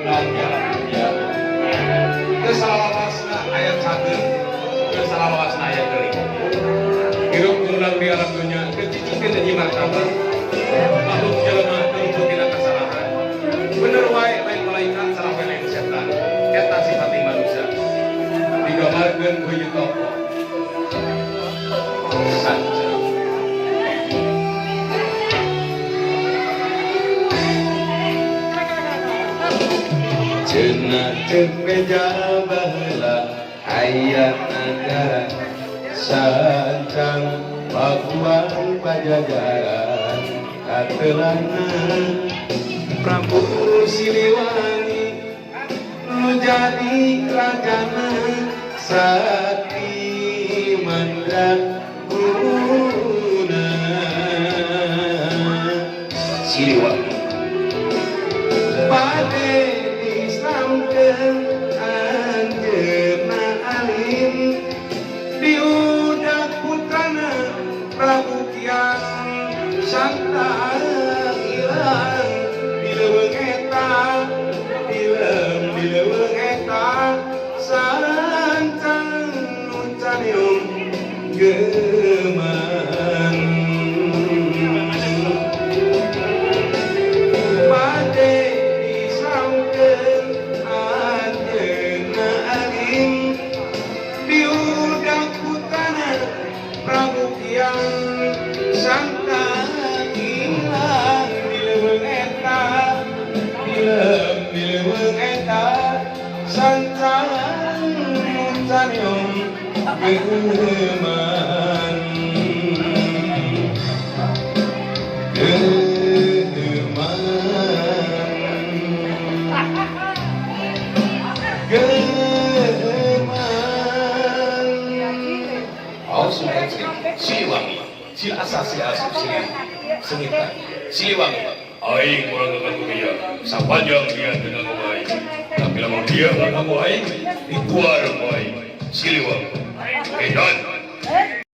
Ya. Teu salawasna aya cager, teu salawasna aya geuling. Hirup ngundang di alam dunya, teu cicing teh hiji martabat. Makhluk jelema teu luput tina kasalahan. Bener wae lain malaikat, salah wae lain setan. Eta sifat manusia. Digambarkeun ku hiji tokoh. Sanca. Cenah ceuk beja baheula aya nagara sancang Pakuan Pajajaran katelahna Prabu Siliwangi nu jadi rajana sakti mandraguna. Siliwangi bade diislamkeun anjeunna alim diudak putrana Prabu Kian Santang ilang di leuweung eta dilem di leuweung eta sancang nu caniung geman bade diislamkeun anjeunna alim diudak putrana Prabu Kian Santang ilang di leuweung eta dilem di leuweung eta sancang nu caniung geman geman geman. Oh, sudah Siliwangi, sila asa sila asup sili sengita. Siliwangi, aing urang ngaganggu dia, sapanjang dia teu ngaganggu aing. Tapi lamun dia ngaganggu aing, dituar ku aing. Siliwangi, edan.